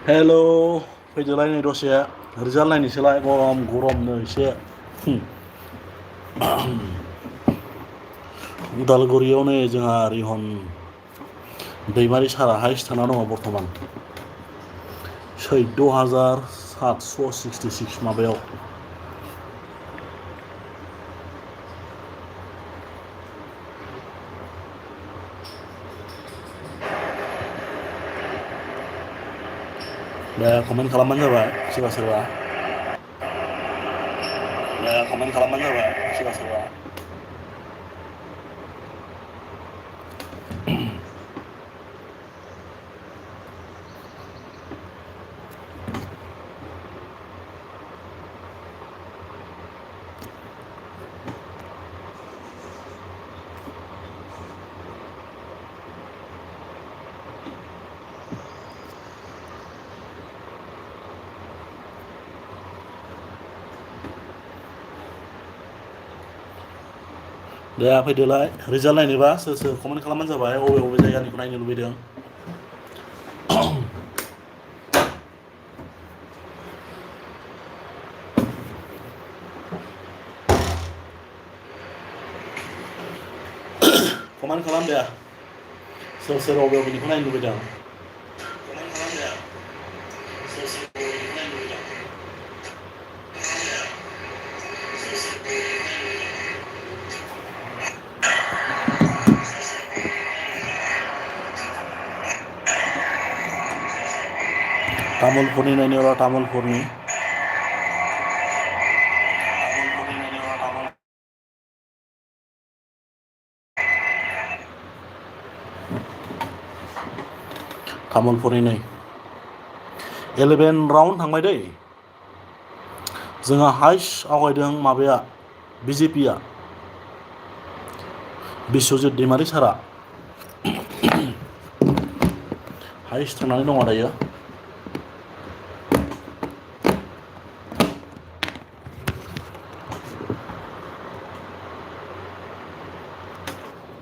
हेल' फैदोलाय नै दसे रिजाल्ट नायनोसैलाय गरमनो एसे उदालगुरियाव नै जोंहा रिहन दैमारि सारा हाइस्ट थाना दङ बर्थमान 14,766 माबायाव दा कमेन्ट खालामबानो जाबाय सोरबा सोरबा दे फैदोलाय रिजाल्ट नायनोबा सोर सोर कमेन्ट खालामबानो जाबाय अबे अबे जायगानिखौ नायनो लुबैदों कमेन्ट खालाम दे सोर सोर अबे अबेनिखौ नायनो लुबैदों तामुलपुरनि नायनो र तामुलपुरनि नै 11 राउन्ड थांबाय दै जोंहा हाइस्ट आवगायदों माबाया बिजेपिया बिश्वजित दैमारि सारा हाइस्ट थांनानै दङ दायो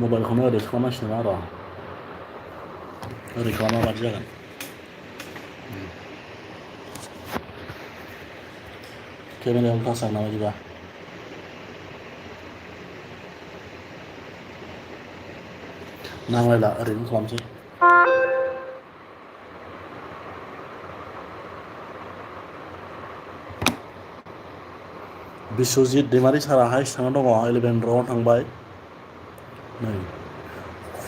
मबाइलखौनो ओरै खालामनांसिगोन ना र' ओरै खालामा बादि जागोन केमेरायाव उल्थासो जागोन नामा बिदिबा नांलायला ओरैनो खालामसै बिश्वजित दैमारि सारा हाइस्ट थांना दङ 11 राउन्ड थांबाय नै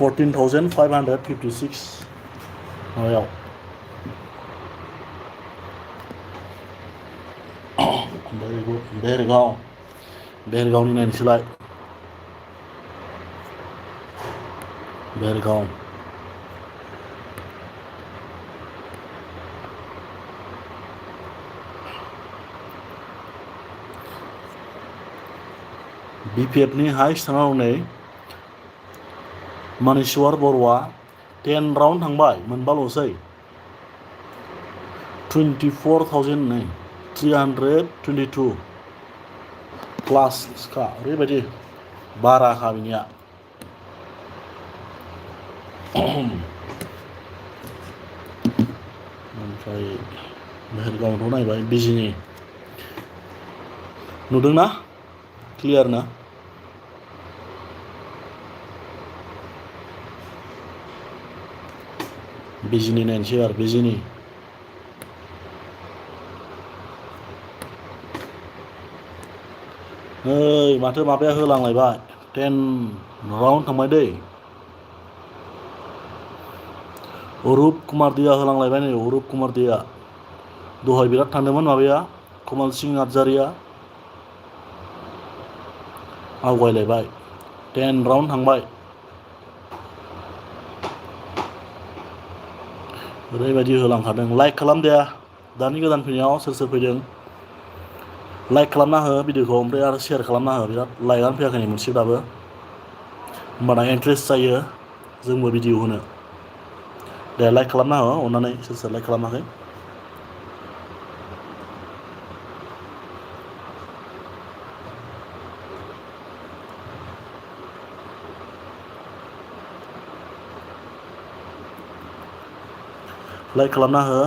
14,556 माबायाव बेरगावनि नायनोसैलाय बेरगाव बिपिएफनि हाइस्ट थाना दं नै मनीश्वर बर'आ 10 राउन्ड थांबाय मोनबाल'सै 24,322 प्लास का ओरैबायदि बाराखा बिनिया ओमफ्राय भेरगावआव नायबाय बिजनि नुदोंना क्लियार ना बिजनि नायनोसै आरो बिजनि नै माथो माबाया होलांलायबाय 10 राउन्ड थांबाय दै अरुप कुमार दिया होलांलायबाय नै अरुप कुमार दिया दहाय बिराद थांदोंमोन माबाया कमल सिंह नार्जारिया आवगायलायबाय 10 राउन्ड थांबाय ओरैबायदि होलांखादों लाइक खालाम दे दानि गोदान फैनायाव सोर सोर फैदों लाइक खालामना हो भिडिअखौ ओमफ्राय आरो शेयार खालामना हो बिराद लाइकआनो फैयाखै नै मोनसेब्लाबो होमबाना इन्ट्रेस्ट जायो जोंबो भिडिअ होनो दे लाइक खालामना हो अननानै सोर सोर लाइक खालामाखै लाइक खालामना हो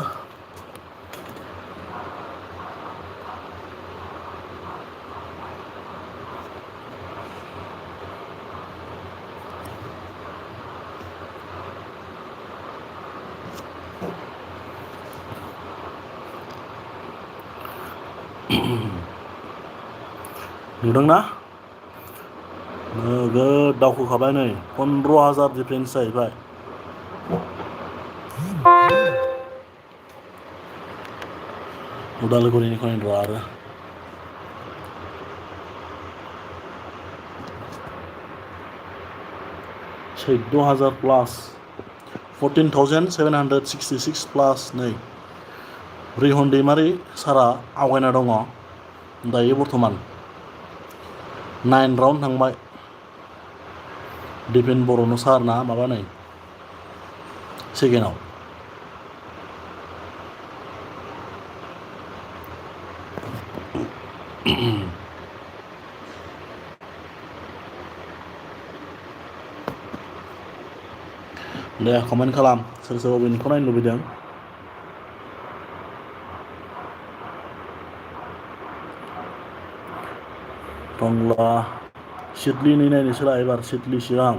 नुदोंना नोगोद दावखोखाबाय नै 15,000 डिफेन्स जाहैबाय उदालगुरिनि खनानि र' आरो 14,000 प्लास 14,766 प्लास नै रिहन दैमारि सारा आवगायना दङ दायो बर्थमान 9 राउन्ड थांबाय दिपेन बर'नो सारना माबा नै सेकेन्डआव दे कमेन्ट खालाम सोर सोर बबेनिखौ नायनो लुबैदों टंला सिडलिनि नायनोसैला एबार सिडलि चिरां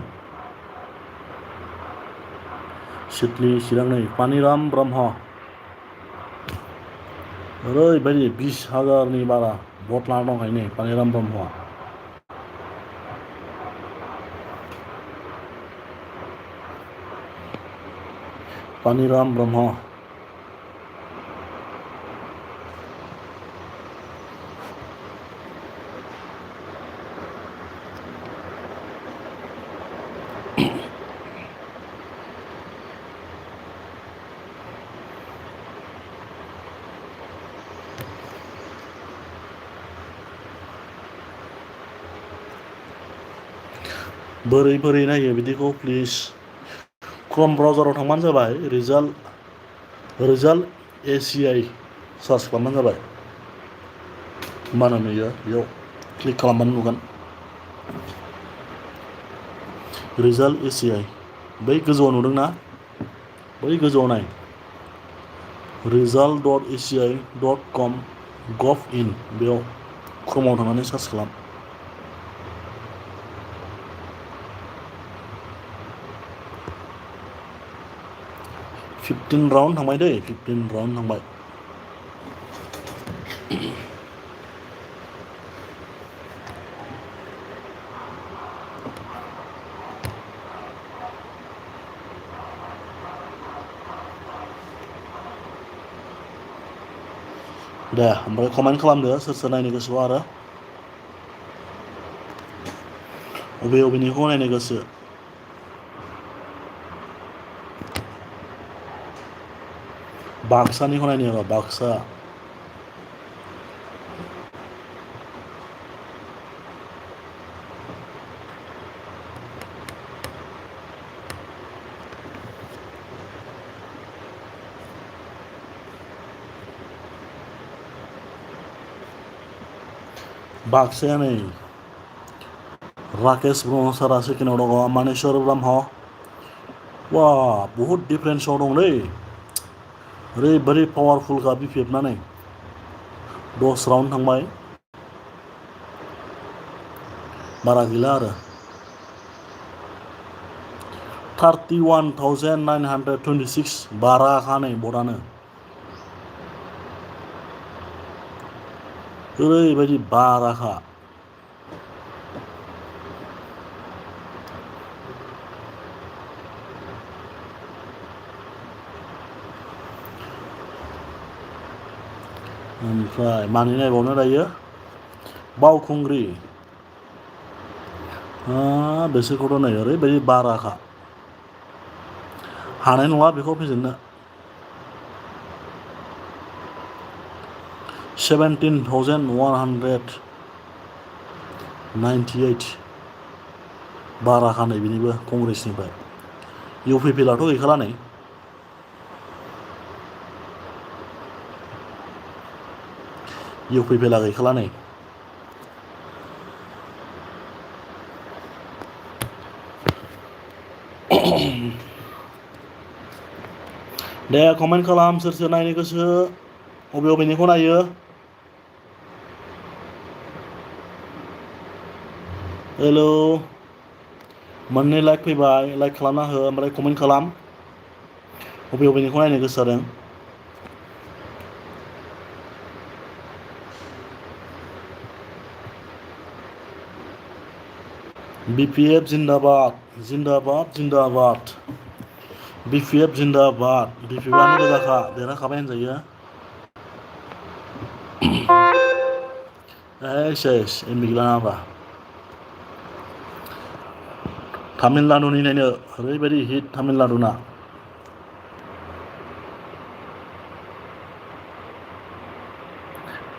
नै पानिराम ब्रह्म ओरैबायदि 20,000नि बारा भट लाना दंखायो नै पानिराम ब्रह्मआ पानिराम ब्रह्म बोरै नायो बिदिखौ प्लिज क्रोम ब्राउजाराव थांबानो जाबाय रिजाल्ट ACI सार्च खालामबानो जाबाय होमबानो नुयो बेयाव क्लिक खालामबानो नुगोन रिजाल्ट ACI बै गोजौआव नुदोंना बै गोजौआव नाय result.aci.com/gov.in बेयाव क्रोमाव थांनानै सार्च खालाम 15 राउन्ड थांबाय दै 15 राउन्ड थांबाय दे ओमफ्राय कमेन्ट खालामदो सोर सोर नायनो गोसो आरो बबेनिखौ नायनो गोसो बाक्सानिखौ नायनो र' बाक्सा बाक्साया नै राकेश ब्रह्म सारा सेकेन्डआव दङ मानेश्वर ब्रह्म वा बहुत डिफारेन्सआव दंलै ओरैबायदि पावारफुलखा BPF नै 10 राउन्ड थांबाय बारा गैला आरो 31,926 बाराखा नै बटानो ओरैबायदि बाराखा ओमफ्राय मानि नायबावनो दायो बावखुंग्रि बिसोरखौथ' नै ओरैबायदि बाराखा हानाय नङा बेखौ फेजेननो 17,198 बाराखा नै बिनिबो कंग्रेसनिफ्राय UPPLआथ' गैखाला नै UPPLआ गैखाला नै दे कमेन्ट खालाम सोर सोर नायनो गोसो बबेनिखौ नायो हेलौ मोननै लाइक फैबाय लाइक खालामना हो ओमफ्राय कमेन्ट खालाम बबेनिखौ नायनो गोसो जादों BPF जिंदाबाद जिंदाबाद जिंदाबाद BPF जिंदाबाद BPFआनो गोजाखा देरहाखाबाय होनजायो सेस एमबिग्ला नाङा तामिलनाडुनि नायनो ओरैबायदि हिट तामिलनाडुना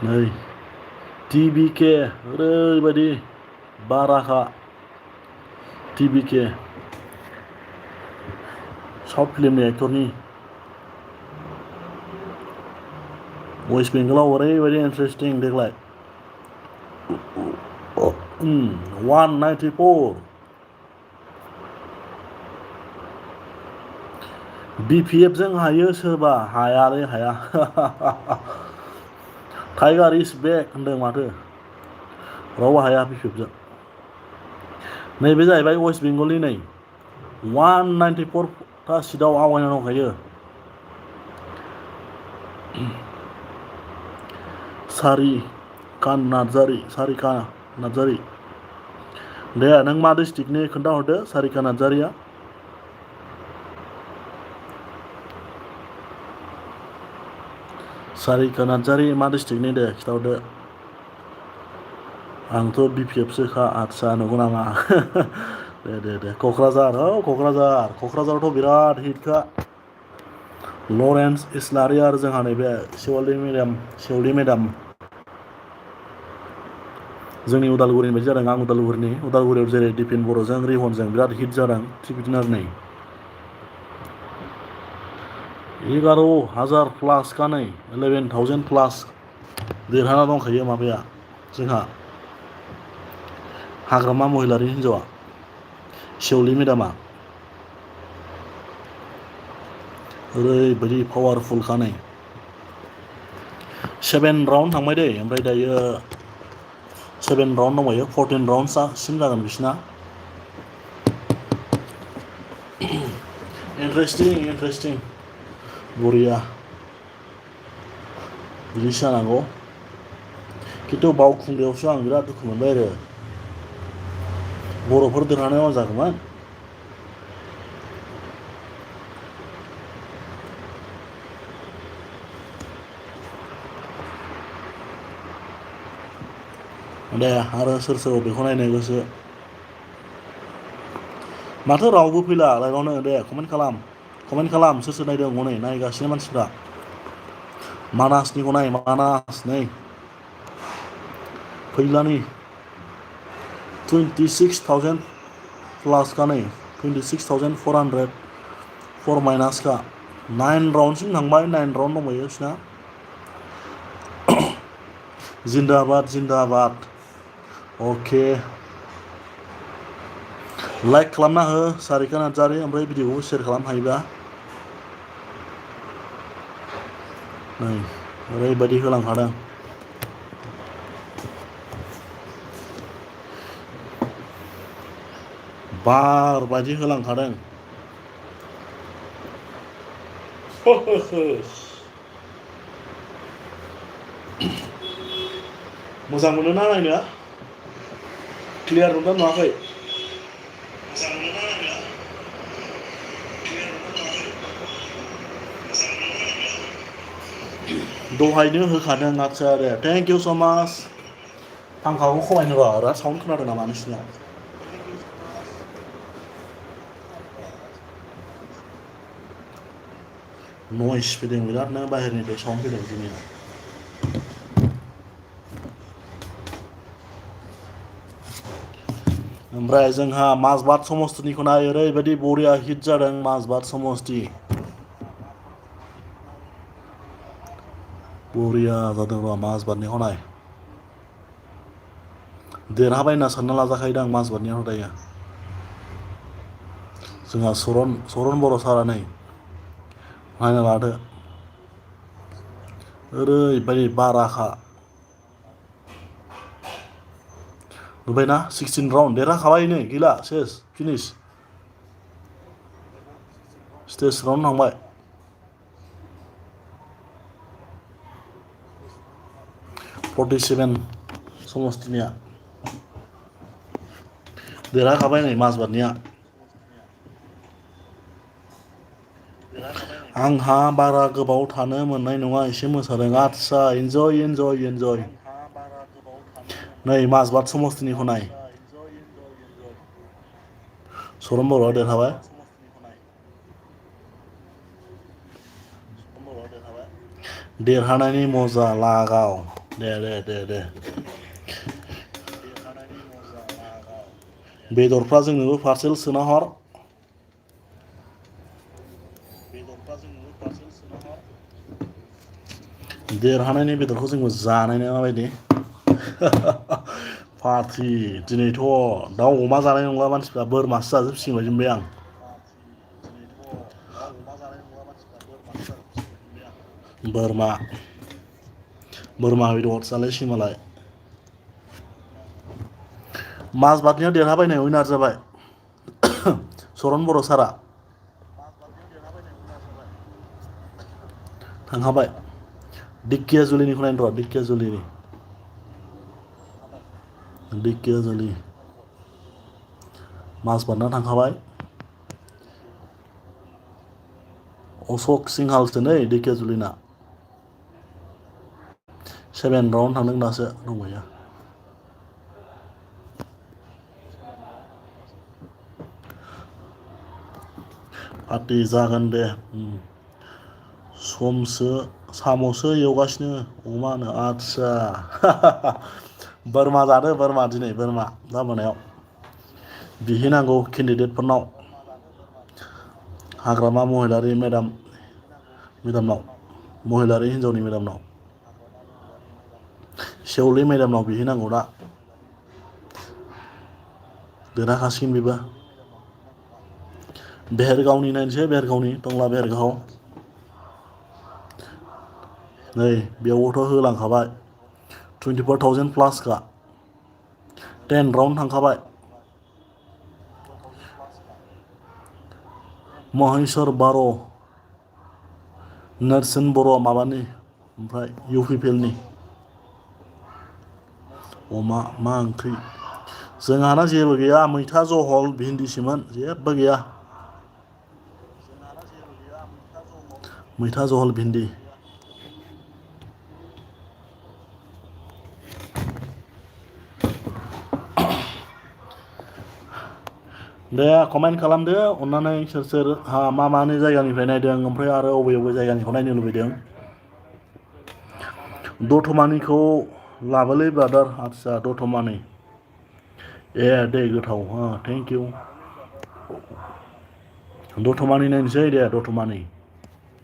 नै TBK ओरैबायदि बाराखा TBK साउथ फिल्मनि एक्टरनि वेस्ट बेंगलाव ओरैबायदि इन्टारेस्टिं देग्लाय 194 BPF जों हायो सोरबा हायालै हाया टाइगार इज बेक होनदों माथो रावबो हाया BPF जों नैबे जाहैबाय वेस्ट बेंगलनि नै 194 ता सिटआव आवगायना दंखायो सारिका नार्जारी दे नों मा डिस्ट्रिक्टनि खोन्थाहरदो सारिका नार्जारिया सारिका नार्जारी मा डिस्ट्रिक्टनि दे खिथाहरदो आंथ' BPFसोखा आदसा नंगौ नामा दे क'क्राझार औ क'क्राझारावथ' बिराद हिटखा लरेन्स इस्लारि आरो जोंहा नैबे सेवालि मेदाम जोंनि उदालगुरिनि बायदि जादों आं उदालगुरियाव जेरै दिपिन बर'जों रिहनजों बिराद हिट जादों थिग बिदिनो आरो नै 11,000 प्लास का नै 11,000 प्लास देरहाना दंखायो माबाया जोंहा हाग्रामा महिलारि हिन्जावा सेवलि मेदामा ओरैबायदि पावारफुलखा नै 7 राउन्ड थांबाय दै ओमफ्राय दायो 7 राउन्ड दंबायो 14 राउन्डसिम जागोन बिसिना इन्टारेस्टिं बरिया बिदिसो जानांगौ खिन्थु बावखुंग्रियावसो आं बिराद दुखु मोनबाय आरो बर'फोर देरहानायाव जागौमोन दे आरो सोर बेखौ नायनो गोसो माथो रावबो फैला लाइभआवनो दे कमेन्ट खालाम सोर नायदों हनै नायगासिनो मानसिफ्रा मानासनिखौ नाय मानास नै फैलानि 26,000 प्लास का नै 26,400 4 माइनास का 9 राउन्डसिम थांबाय 9 राउन्ड दंबायो बिसिना जिन्दाबाद अके लाइक खालामना हो सारिका नार्जारि ओमफ्राय भिडिअखौ शेयार खालामनो हायोबा नै ओरैबायदि होलांखादों बार बायदि होलांखादों मोजां मोनोना नायनो क्लियार नुदों नुवाखै दहायनो होखादों आदसा दे थेंक इउ स' माच फांखाखौ खमायनो र' बिराद साउन्ड खोनादों नामा नोंसिना नयस फैदों बिरादनो बाहेरनिफ्राय साउन्ड फैदों दिनै ओमफ्राय जोंहा माजबाट समस्तिनिखौ नाय ओरैबायदि बरिया हिट जादों माजबाट समस्ति बरिया जादों र' माजबातनिखौ नाय देरहाबाय होनना सानना लाजाखायोदां माजबातनियाव दायो जोंहा सरन बर' सारा नै नायना लादो ओरैबायदि बाराखा नुबायना 16 राउन्ड देरहाखाबाय नै गैला सेस फिनिश स्टेज राउन्ड थांबाय समस्तिनिया देरहाखाबाय नै माजबातनिया आंहा बारा गोबाव थानो मोननाय नङा एसे मोसादों आदसा इन्जय इन्जय इन्जय नै माजबाट समस्तिनिखौ नाय सरन बर'आ देरहाबाय देरहानायनि मजा लागाव दे दे दे दे बेदरफ्रा जोंनोबो पार्सेल सोना हर देरहानायनि बेदरखौ जोंबो जानाय नङा माबायदि पार्टि दिनैथ' दाउ अमा जानाय नंला मानसिफ्रा बोरमासो जाजोबसिगोन बायदि मोनबाय आं बोरमा बेदर जालायसिगोन मालाय माजबातनिया देरहाबाय नै उइनार जाबाय सरन बर' सारा थांखाबाय दिकिया जुलिनिखौ नायनो र' दिकिया जुलि माजबातना थांखाबाय अशक सिंहालसो नै दिकियाजुलिना 7 राउन्ड थांदों दासो दंबायो पार्टि जागोन दे साम'सो एवगासिनो अमानो आदसा बोरमा जादो बोरमा दिनै बोरमा दा मोनायाव बिहैनांगौ केन्डिडेटफोरनाव हाग्रामा महिलारि मेदामनाव महिलारि हिन्जावनि मेदामनाव सेवलि मेदामनाव बिहैनांगौ दा देरहाखासिगोन बेबो भेरगावनि नायनोसै भेरगावनि टंला भेरगाव नै बेयावबोथ' होलांखाबाय 24,000 प्लासखा 10 राउन्ड थांखाबाय महेस्वर बार' नेरसोन बर' माबानि ओमफ्राय इउपिपिएलनि अमा मा ओंख्रि जोंहाना जेबो गैया मैथा जहल भिन्दिसोमोन जेबो गैया मैथा जहल भिन्दि दे कमेन्ट खालामदो अन्नानै सोर मानि जायगानिफ्राय नायदों ओमफ्राय आरो अबे जायगानिखौ नायनो लुबैदों दतमानिखौ लाबोलै ब्रादार आदसा दतमानि दे गोथाव थेंक इउ दतमानि नायनोसै दे दतमानि